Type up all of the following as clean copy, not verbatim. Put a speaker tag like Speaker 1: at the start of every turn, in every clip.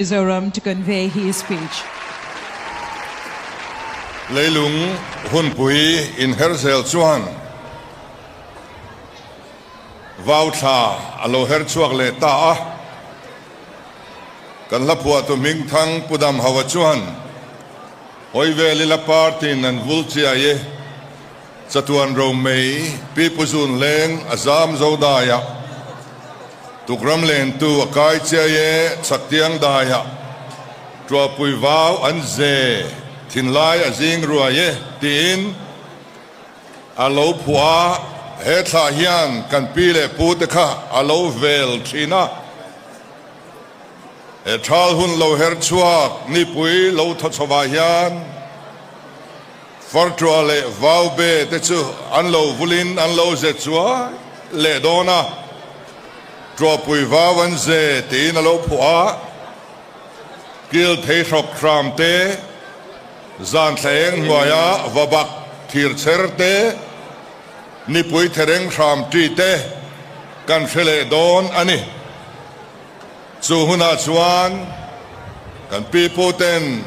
Speaker 1: Mizoram to convey his speech.
Speaker 2: Leilung hunpui inher zel chuan vau thla a lo her chhuak leh ta a. Kan hla phuahtu hmingthang Pu Damhaua chuan, Hawi vel ila party-in an vul chiai e, Chatuan Romei Pi Pu Zun Leng a zam zo daiah, Tukram lentu a kai chiai e Chhaktiang daiah, Tuahpui vau an ze thinlai a zing ruai e tiin a lo phuah a, he thlah hian kan pi leh pu te kha a lo vel thin a. He thal hun lo her chhuak nipui lo thaw chhovah hian Farṭuah leh Vaube te chu an lo vulin an lo ze chuai leh dawn a, Ṭuahpui vau an ze tiin a lo phuah a, Kil thei hrawk hram te, zan thla eng hnuaia va bak thir chher te, nipui thereng hram ṭi te kan hre leh dawn a ni. Chu hunah chuan kan pi pu ten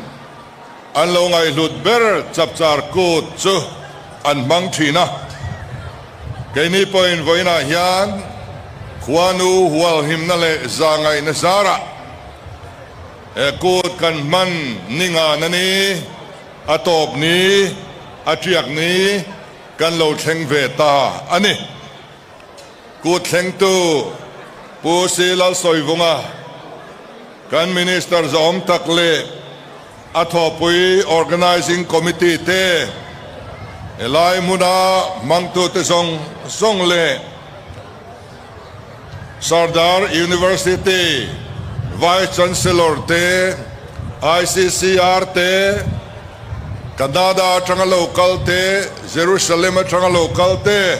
Speaker 2: an lo ngaihhlut ber chapchar kut chu an hmang thin a. Keini pawhin vawiinah hian khuanu hualhimna leh zahngaihna zarah he kut kan hman ni ngan a ni, a tawp ni, a tiak ni kan lo thleng ve ta a ni. Kut thlengtu Pu Si Lalsawivunga, kan Minister zawm tak leh a thawhpui Organising Committee te, helai hmuna hmangtute zawng zawng leh Sardar University Vice Chancellor te, ICCR te, Canada atanga lo kal te, Jerusalem atanga lo kal te,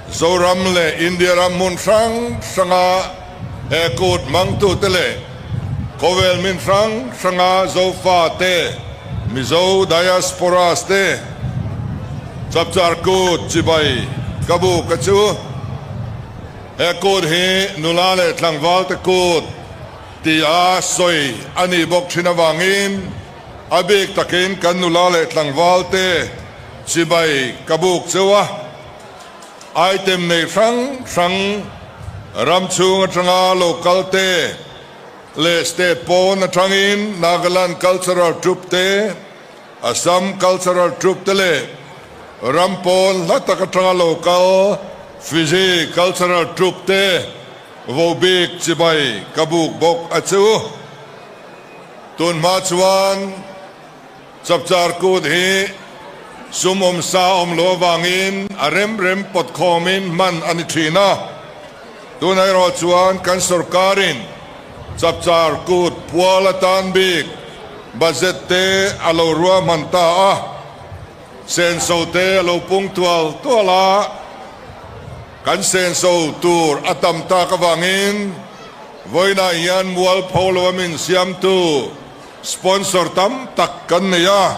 Speaker 2: Zoram leh India ram hmun hrang hranga he kut hmangtute leh khawvel hmin hrang hranga Zofate, Mizo Diasporas te Chapchar Kut chibai ka bu ka chu. He kut hi nula leh tlangvalte kut tia sawi a nih bawk thin avangin a bik takin kan nula leh tlangvalte Chibai ka buk cheu a, item nei hrang hrang ram chhung atanga local te leh state pawn atangin Nagaland Cultural Troupe te, Assam Cultural Troupe te leh ram pawn hla tak atanga local Fiji Cultural Troupe te vobik chibai ka buk bawk a chu. Tunhma chuan. Chapchar kut hi sum awm sa awm lo avangin a rem rem pawt khawmin hman a ni thin a. Tunah erawh chuan kan sorkarin Chapchar kut pual atan bik budget te a lo ruahman ta a, senso te a lo pung tual tual a, kan senso tur a tam tak avangin vawiinah hian mualpho lo a min siamtu Sponsor tam tak kan nei a,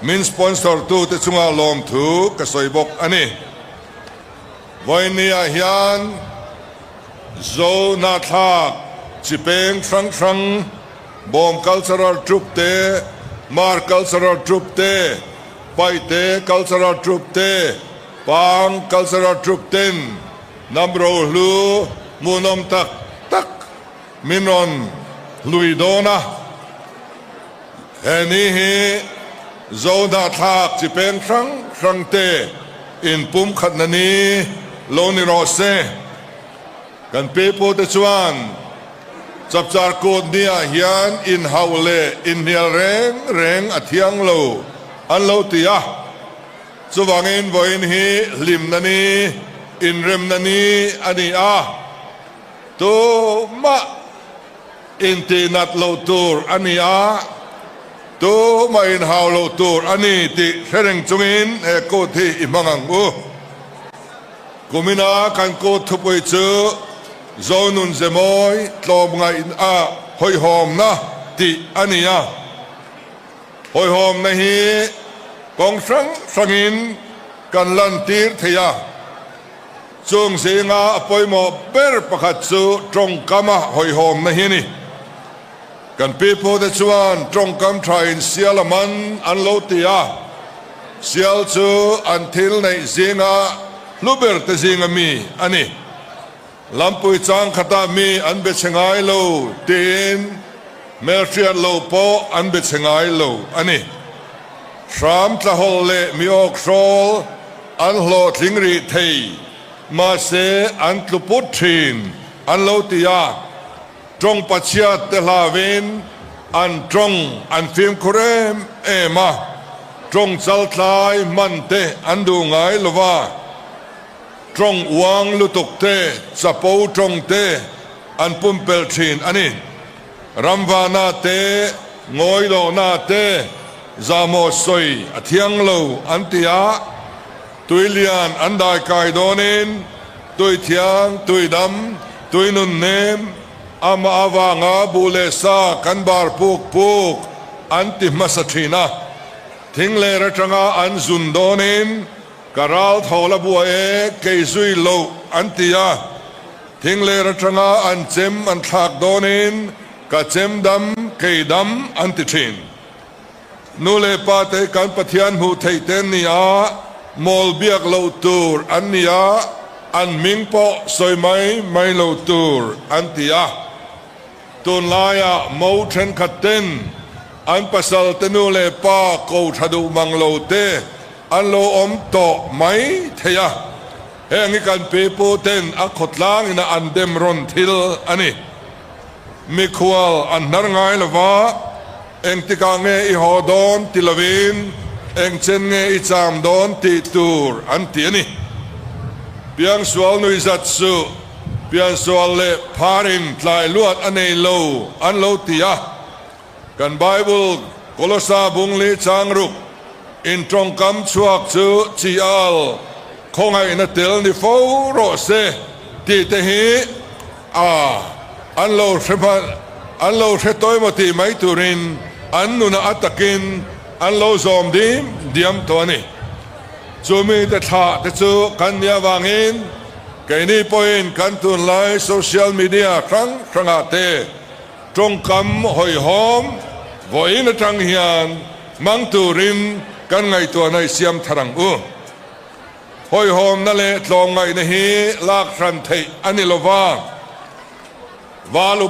Speaker 2: min sponsor tu te chunga lawmthu ka sawi bawk a ni. Vawinia hian Zo Nahthlak chi peng hrang hrang, Bawm Cultural Troupe te, Mar Cultural Troupe te, Paihte Cultural Troupe te, Pang Cultural Troupe ten hnam rohlu hmuhnawm tak tak Min rawn hlui dawn a, he ni hi Zo hnahthlak chi peng hrang hrang te inpumkhatna ni lo ni rawh se. Kan pipute chuan Chapchar Kut niah hian inhauh leh inhnial reng reng a thiang lo an lo ti a, chuvangin vawiin hi hlimna ni, inremna ni a ni a. Tumah intihnat loh tur a ni a, tumah inhau loh tur a ni tih hre reng chungin he kut hi i hmang ang u. Kumina kan kut thupui chu Zonun Zemawi tlawmngaihna hawihhawmna tih a ni a. Hawihhawmna hi kawng hrang hrangin kan lantir thei a. Chung zinga a pawimawh ber pakhat chu tawngkama hawihhawmna hi a ni. Kan pipute chuan tawngkam thain sial a man an lo ti a, sial chu an thil neih zinga hlu ber te zinga mi a ni. Lampui chang khatah mi an be chhe ngai lo tiin hmelhriat lo pawh an be chhe ngai lo a ni. Hram tlahawlh leh mi awkhrawl an hlawhtling rih thei, mahse an tlu put thin an lo ti a. Tawng pachhiat te hlauin an tawng an fimkhur em em a, tawng chaltlai hman te an duh ngai lo va. Tawng uang lutuk te, chapo tawng te an pumpelh thin a ni. Ramvana te, ngawilohna te, zahmawh sawi a thiang lo an ti a, tuilian an daikai dawnin tui thiang, tui dam, tui nun nem, amah avanga buh leh sa kan bar puk puk an ti hmasa thin a. Thing ler atanga an zun dawnin Ka ral tho la buai e, kei zui loh an ti a, thing ler atanga an chem an thlak dawnin ka chem dam, kei dam an ti thin. Nu leh pa te kan Pathian hmuh theih te an ni a, mawl biak loh tur an ni a, an hming pawh sawi mai mai lo tur an ti a. Tunlaiah mo thenkhat ten an pasal te nu leh pa ko tha duh mang lo te an lo awm tawh mai thei a, heng hi kan pipu ten a khawtlang ina an dem rawn thil a ni. Mikhual an hnar ngai lova, engtikah nge i haw dawn ti lovin engchen nge i cham dawn tih tur an ti a ni. Piangsual nuihzat suh. Piansual leh pharin tlai luat a nei lo an lo ti a. Kan Bible Kolosa bungli changruk in tawngkam chhuak chu chi al khawngaihna tel ni fo rawh se tih te hi a an lo hre hman an lo hre tawimawh tih mai turin an nunah a takin an lo zawm dim diam tawh a ni. Chu mite thlah te chu kan nih avangin keini pawhin kan tunlai social media hrang hrangah te tawngkam hawihhawm vawiin atang hian hmang turin kan ngaihtuahna i siam thar ang u. Hawihhawmna leh tlawmngaihna hi lak hran theih a ni lova, val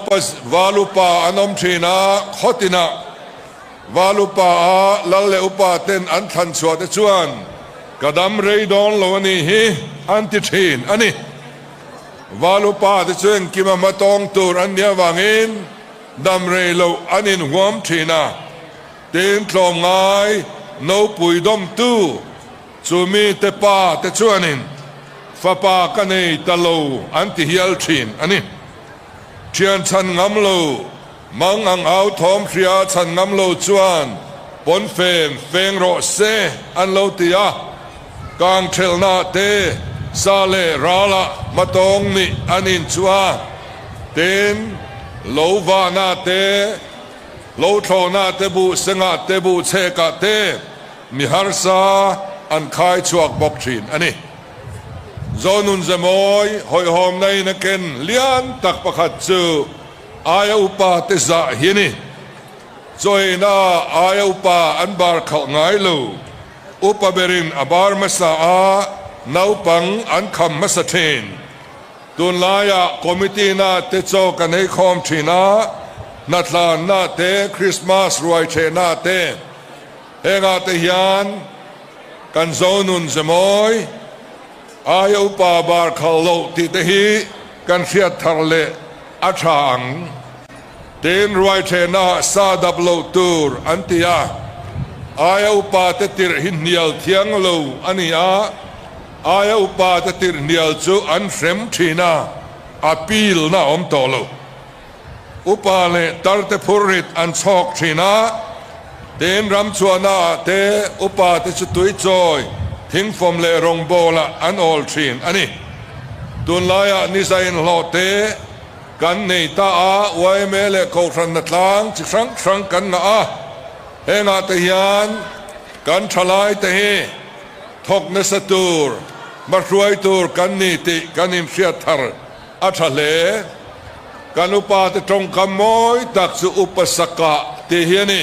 Speaker 2: upa an awm thin a, khawtinah Val upa a lal leh upa ten an thlan chhuah te chuan ka dam rei dawn lo a nih hi an ti thin a ni. Val upa te chu engkim a hmatawng tur an nih avangin dam rei loh an inhuam thin a, tin tlawm ngai nopui dawmtu chu mi te pa te chuanin fapa ka nei ta lo an ti hial thin a ni. Thian chhan ngam lo Mang ang au thawm hria chhan ngam lo chuan pawnfen feng rawh se an lo ti a, kang thelhna te sa leh ralah hmatawng nih an inchuh a, tin lo vahna te, lo thlawhna te buh sengah te buh chhekah te mi harsa an khai chhuak bawk thin a ni. Zonun Zemawi hawihhawmna in a ken lian tak pakhat chu Aia upa te zah hi a ni. Chawiina aia upa an bar khalh ngai lo. Upa berin a bar hmasa a, naupang an kham hmasa thin. Tunlaiah committee na te chaw kan ei khawm thin a, hnatlanna te, Christmas ruai thehna te, hengah te hian kan Zonun Zemawi, Aia upa bar khalh loh tih te hi kan hriat thar leh a tha ang. Tin ruaithehna sa dap loh tur an ti a, aia upa te tirh hi hnial thiang lo a ni a, aia upa te tirh hnial chu an hrem thin a, appeal na awm tawh lo. Upa leh tarte phurrit an chhawk thin a, tin ramchhuahna ah te upa te chu tuichawi, thingfawm leh rawngbawlah an awl thin a ni. Tunlaiah niza inhlawh te kan nei ta a, yma leh Kohhranna tlang chi hrang hrang kan ngah a, hengah te hian kan thalai te hi thawk nasa tur, hmahruai tur kan ni tih kan inhriat thar a tha hle. Kan upate tawngkam mawi tak chu Upa Saka tih hi a ni.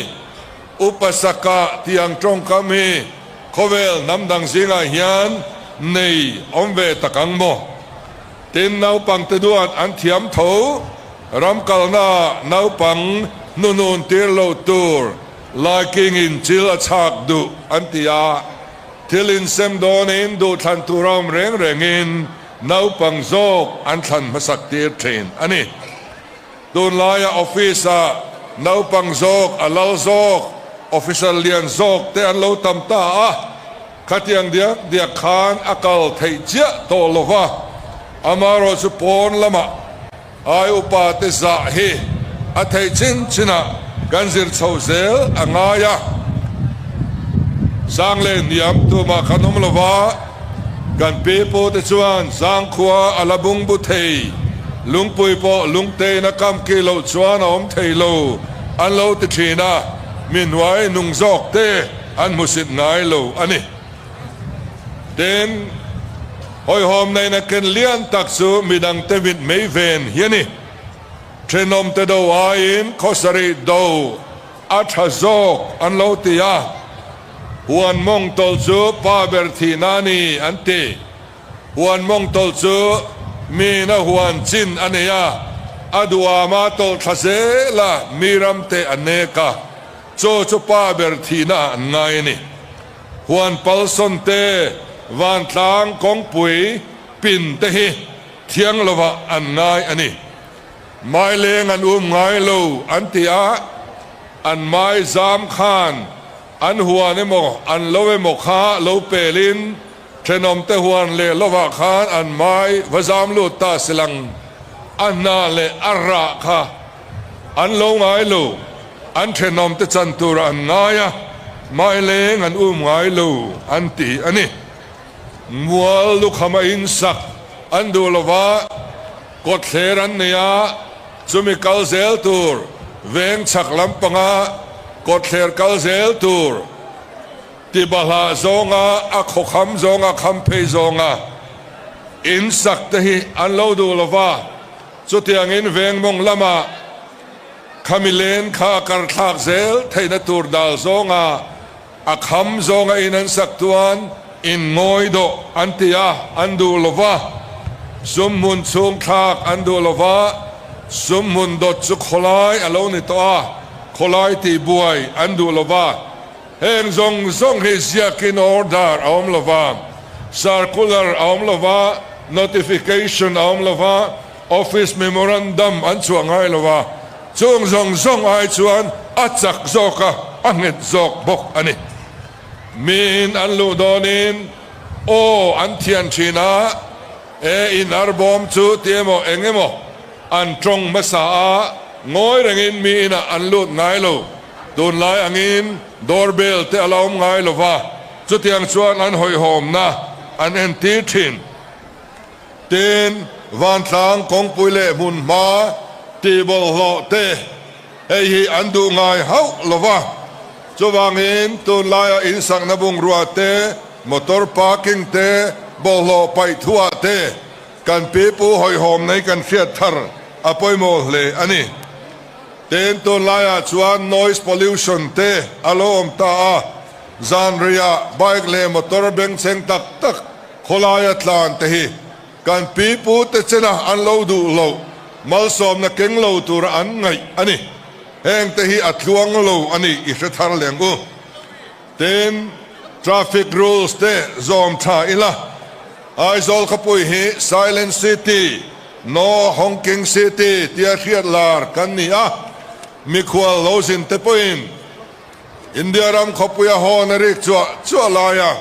Speaker 2: Upa Saka tih ang tawngkam hi khawvel hnam dang zingah hian nei awm ve tak ang maw? Tin, naupangte duat an thiam tho. Ram kalnaah naupang hnunun tir lo tur laikingin chil a chhak duh an ti a. Thil insem dawnin duhthlan tur a awm reng rengin naupang zawk an thlan hmasak tir thin a ni. Tunlaia office-ah naupang zawk, a lal zawk, officer lian zawk te an lo tam ta a, khatiang diak diak khan a kal theih chiah tawh lo va, amaherawh chu pawn lamah ai upa te zah hi a theih chin chinah kan zir chho zel a ngai a. Sang leh hniam tumah kan awm lo va, kan pi pu te chuan zangkhua a la bungbu thei, lungpui pawh lungtein a kam ki loh chuan a awm thei lo an lo ti thin a, mi hnuai nung zawk te an hmusit ngai lo a ni. Tin, hawihhawm neihna ken lian tak chu midangte mit mei ven hi a ni. Thenawmte do aiin khawsarih do a tha zawk an lo ti a, huan mawng tawlh chu pa ber thihna a ni an ti. Huan mawng tawlh chu miin a huan chin a nei a, a duhama tawlh thla zel a, mi ramte a nek a, chaw chu pa ber thihna ah an ngai a ni. Huan palsawn te, vantlang kawngpui pin te hi thiang lovah an ngai a ni. Mai leng an um ngai lo an ti a, an mai zam khan an huan emaw an lo emaw kha lo pelin thenawmte huan leh lovah khan an mai va zam lut ta silang a hna leh a rah kha an lo ngai lo, an thenawmte chan turah an ngai a, mai leng an um ngai lo an ti a ni. Mual lukham a insak an duh lova. Kawtthler an nei a, chumi kal zel tur veng chhak lampanga kawtthler kal zel tur ti bahlah zawnga a khawkham zawnga kham phei zawnga in sak te hi an lo duh lo va, chutiangin veng mawng lama khami len kha a karthlak zel theihna tur dal zawnga a kham zawnga in an sak chuan in ngawi dawh an ti a, an duh lo va, sum hmun chhung thlak an duh lo va, sum hmun dawt chu khawlai a lo ni tawh a, khawlai tih buai an duh lo va, heng zawng zawng hi ziakin order a awm lo va, circular a awm lo va, notification a awm lo va, office memorandum an chhuah ngai lo va. Chung zawng zawng ai chuan a chak zawk a, a nghet zawk bawk a ni. Miin an luh dawnin aw an thian thin a, e in arbawm chu ti emaw eng emaw an tawng hmasa a, ngawi rengin mi inah an lut ngai lo. Tunlai angin doorbell te a la awm ngai lo va, chutiang chuan an hawihhawmna an entir thin. Tin, vantlang kawngpui leh hmunhma tih bawlhhlawh te hei hi an duh ngai hauh lo va. Chuvangin tunlaia insakna bungrua te, motor parking te, bawlhhlawh paih thuah te kan pipu hawihhawm nei kan hriat thar a pawimawh hle a ni. Tin, tunlaiah chuan noise pollution te a lo awm ta a, zanriah bike leh motor bengchheng tak tak Khawlaia tlan te hi kan pi pu te chena an lo duh loh, malsawmna keng lo tura an ngaih a ni. Heng te hi a tluang lo a ni i hre thar leng u. Tin, traffic rules te zawm tha ila, Aizawl khawpui hi Silent City, No Honking City tia hriat lar kan ni a, mikhual lo zin te pawhin India ram khawpuia hawn a rik chuah chuah laia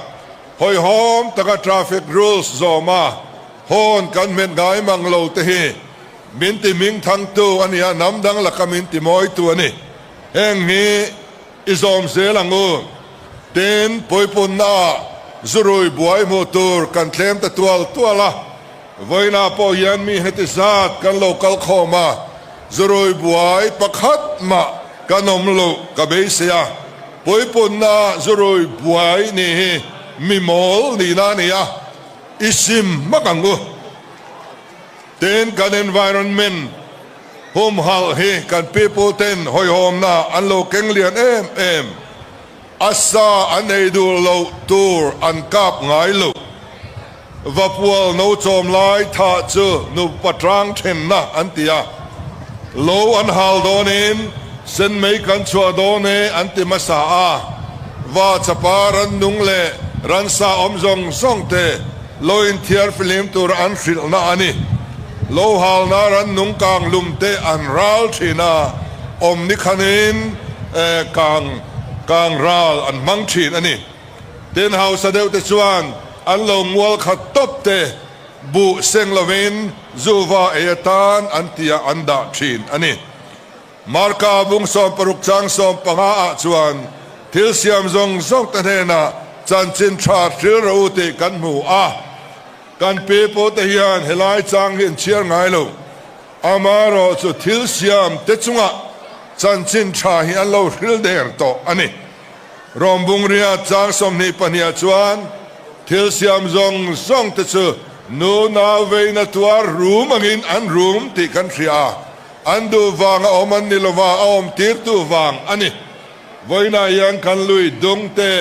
Speaker 2: hawihhawm taka traffic rules zawma hawn kan hmet ngai mang lo te hi min ti hming thangtu a ni a, hnam dang laka min ti mawitu a ni. Heng hi i zawm zel ang u. Tin, puipunnaah zurui buai hmuh tur kan thlem ta tual tual a, vawiinah pawh hian mi heti zat kan lo kal khawm a, zurui buai pakhat mah kan awm loh ka beisei a, puipunna zurui buai nih hi mi mawl nihna a ni a, i sim hmak ang u. Tin, kan environment. Humhalh hi kan pipu ten hawihhawmna an lo keng lian em em. A sa an ei duh loh tur an kap ngai lo. Vapual no chawm lai thah chu nupa tang thenna an ti a. Lo an hal dawnin sen mei kan chhuah dawn e an ti hmasa a. Va chapa rannung leh ransa awm zawng zawng te lo inthiar fihlim tur an hrilhna a ni. Lo halna rannung kang lum te an ral thin a, awm ni khanin kang kang ral an hmang thin a ni. Tin, hausa deuh te chuan an lo ngual khat tawp te buh seng lovin zuva ei atan an tia an dah thin a ni. Marka bung 60 chang 15 ah chuan thil siam zawng zawng te hnenah chanchin tha hril rawh u tih kan hmu a. Kan pi pu te hian helai chang hi an chhiar ngai lo. Amaherawh chu thil siam te chungah chanchin tha hi an lo hril der tawh a ni. Rom bungria chang 22 ah chuan thil siam zawng zawng te chu nu nau veina tuar rum angin an rum tih kan hria a. An duh vang a awm an ni lova, a awm tirtu vang a ni. Vawiinah hian kan lui dung te,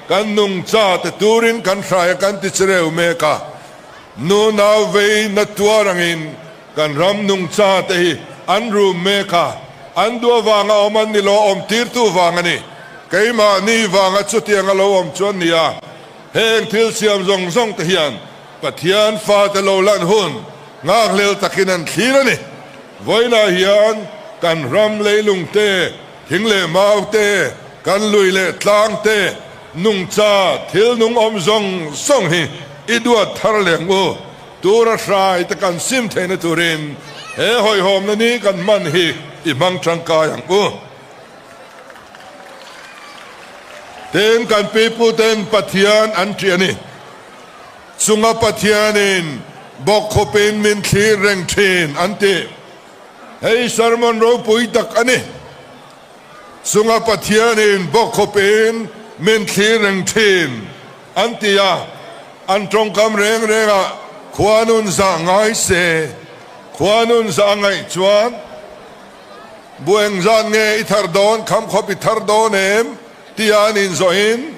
Speaker 2: kan nungcha te turin kan hrai a kan ti chireu mek a. Nu nau vei na tuar angin kan ram nungcha te hi an rum mek a, an duh avanga awm an ni lo, a awm tirtu vang a ni. Keimahni vanga chutiang a lo awm chu an ni a, heng thil siam zawng zawng te hian Pathian fate lo lan hun nghakhlel takin an thlir a ni. Vawiinah hian kan ram leilung te, thing leh mau te, kan lui leh tlang te, nungcha thil nung awm zawng zawng hi i duat thar leng u. Tura hrai te kan sim theihna turin he hawihhawmna ni kan hman hi i hmang tangkai ang u. Tin, kan piputen Pathian an ṭih a ni. Chunga Pathianin bawkkhawpin min thlir reng thin an ti. Hei sermon ropui tak a ni. Chunga Pathianin bawkkhawpin min thlir reng thin an ti a, an tawngkam reng rengah khuanun zah ngai se, khuanun zah ngaih chuan bu engzat nge i thar dawn, khamkhawp i thar dawn em? tia an inzawhin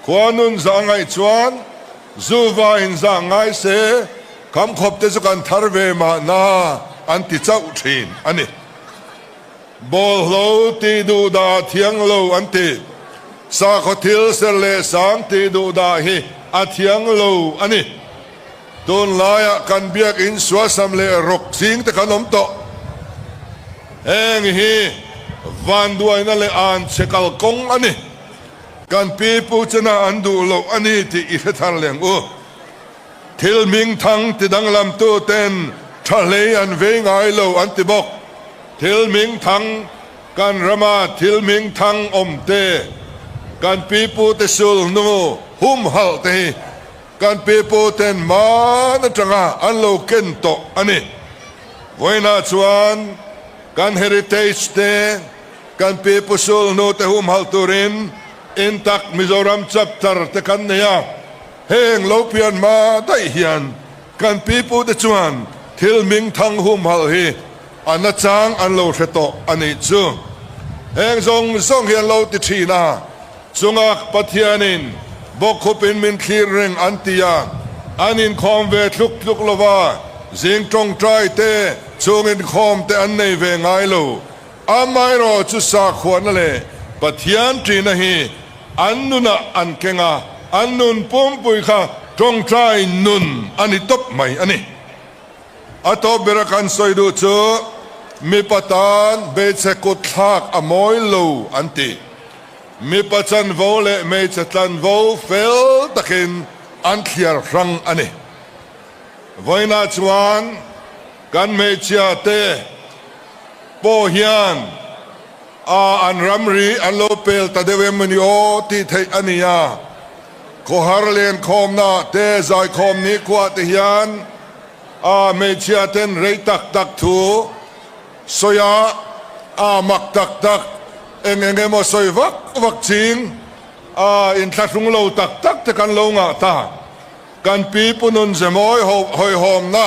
Speaker 2: Khuanun zah ngaih chuan zu vain zah ngai se, khamkhawp te chu kan thar ve mahna an ti chauh thin a ni. Bawlhlo tih duh dah a thiang lo an ti. Sakhaw thil ser leh sang tih duh dah hi a thiang lo a ni. Tunlaiah kan biakinn suasam leh rawk ching te kan awm tawh. Heng hi vanduaina leh anchhe kalkawng a ni. Kan pi pu chena an duh loh a ni tih i hre thar leng u. Thil hmingthang ti danglamtu ten tha hlei an vei ngai lo an ti bawk. Thil hmingthang kan rama thil hmingthang awm te, kan pi pu te sulhnu humhalh te hi kan pi pu ten hman atanga an lo ken tawh a ni. Vawiinah chuan kan heritage te, Kan pi Pu Sulhnu te humhalh turin Intak Mizoram Chapter te kan nei a, heng lo pian hma daih hian kan pi pu te chuan thil hmingthang humhalh hi a nachang an lo hre tawh a nih chu. Heng zawng zawng hi an lo ti thin a, chungak Pathianin bawkkhupin min thlir reng an ti a, an inkhawm ve tluk tluk lova, zing tawngtai te, chung inkhawm te an nei ve ngai lo. Amaherawh chu sakhuana leh Pathian ṭihna hi an nunah an keng a, an nun pumpui kha ṭawngṭai nun a ni tawp mai a ni. A tawp bera kan sawi duh chu mipa tan hmeichhe kut thlak a mawi lo an ti. Mipa chanvo leh hmeichhe tlanvo fel takin an thliar hrang a ni. Vawiinah chuan kan hmeichhia te pawh hian a an ramri an lo pel ta deuh em ni aw tih theih a ni a. Khawhar lenkhawmna te zaikhawm nikhua te hian a hmeichhia ten rei tak tak thu sawi a, a mak tak tak eng eng emaw sawi vak vak ching a inthlahrung lo tak tak te kan lo ngah ta. Kan pi pu nun zemawi hawihhawmna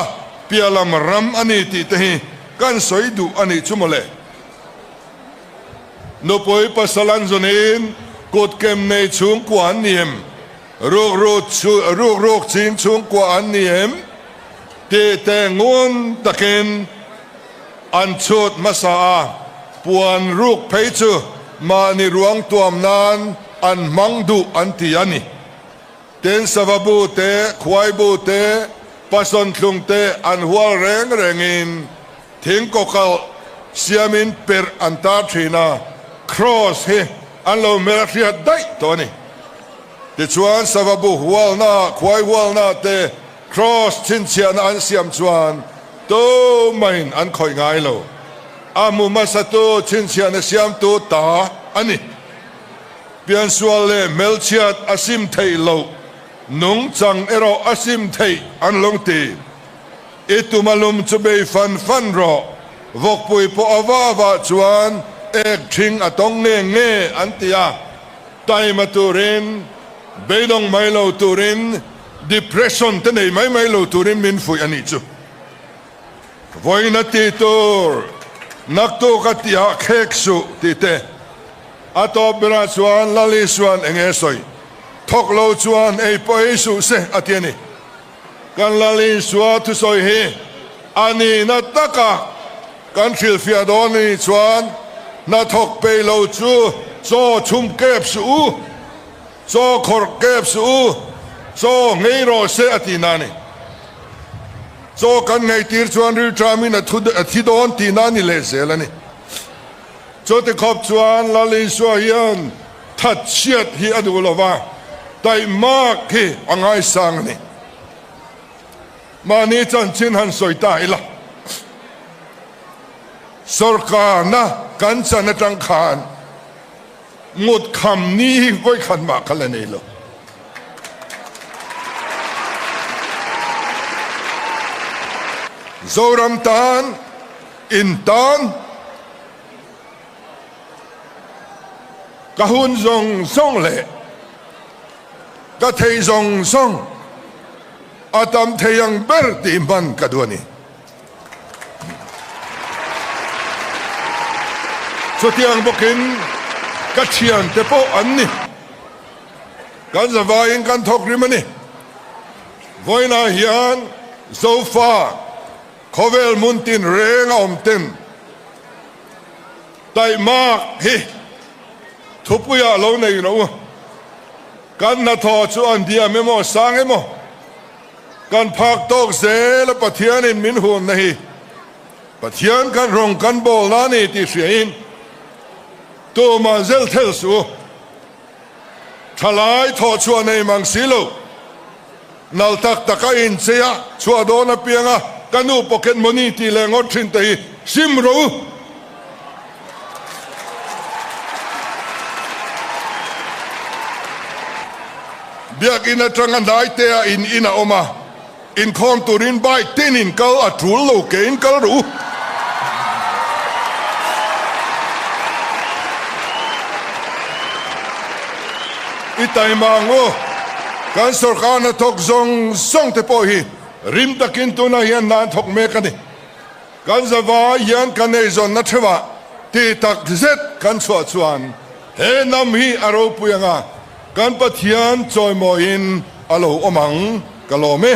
Speaker 2: piahlam ram a ni tih te hi. Kan sawi duh a nih chu mawle. Nupui pasal an zawnin kut kem nei chhungkua an ni em? Rukru rukruk ching chhungkua an ni em? Tih te ngun takin an chhut hmasa a, puan ruk phei chu mahni ruang tuam nan an hmang duh an ti a ni. Tin sava bu te, khuai bu te, pasawn thlung te an hual reng rengin thing kawkalh siamin perh an tar thin a, kraws hi an lo hmel hriat daih tawh a ni. Tichuan sava bu hualna, khuai hualna te kraws chhinchhiahna an siam chuan tumahin an khawih ngai lo. A hmu hmasatu chhinchhiahna siamtu ta a ni. Piansual leh hmelchhiat a sim theih loh, nungchang erawh a sim theih an lo ti. I tum a lum chu bei fan fan rawh, vawkpui pawh a va vah chuan ek ṭhing a tawng nge nge an ti a, taima turin, beidawng mai lo turin, depression te nei mai mai lo turin min fuih a nih chu. Vawiin a ti tur, naktuk a tihah khek suh tih te. A tawp berah chuan Lal Isua'n eng nge sawi? Thawk lo chuan ei pawh ei suh se a ti a ni. Kan Lal Isua thusawi hi a nihna taka kan hrilhfiah dawn a nih chuan hnathawk pei lo chu chaw chhum kep suh u, chaw khawrh kep suh u, chaw nghei rawh se a tihna a ni. Chaw kan ngheitir chuan rilṭamin a thi dawn tihna a ni lehzel a ni. Chuti khawp chuan Lal Isua hian thatchhiat hi a duh lo va, taihmak hi a ngaisang a ni. Mahni chanchin han sawi ta ila, sawrkarna kan chan atang khan ngut kham ni hi vawikhat mah kha la nei lo. Zoram tan in tan ka hun zawng zawng leh ka thei zawng zawng a tam thei ang ber tih hman ka duh a ni. Chutiang bawkin ka thiante pawh an ni. Kan zavaiin kan thawk rim a ni. Vawiinah hian Zofa Khawvel hmun tin reng a awm ten taihmak hi thupuiah lo nei rawh u. Kan hnathawh chu an diam emaw sang emaw kan phak tawk zel a Pathianin min hunna hi Pathian kan rawng kan bawl na ni tih hriain tumah zel thel suh u. Thalai thawh chhuah nei mang si lo. Nal tak tak a inchei a, chhuah dawn apiang a, ka nu pocket money tih leh ngawt thin te hi sim rawh u. Biakinn atanga hnaite a in in a awm a, inkhawm turin bike tin in kal a tul lo ke in kal rawh u. I taima ang u. Kan sorkar hnathawk zawng zawng te pawh hi rim takin tunah hian hna an thawk mek a ni. Kan zavai hian kan eizawnna theuhah ti tak zet kan chhuah chuan he hnam hi a ropui anga kan Pathian chawimawiin a lo awm ang ka lawm e.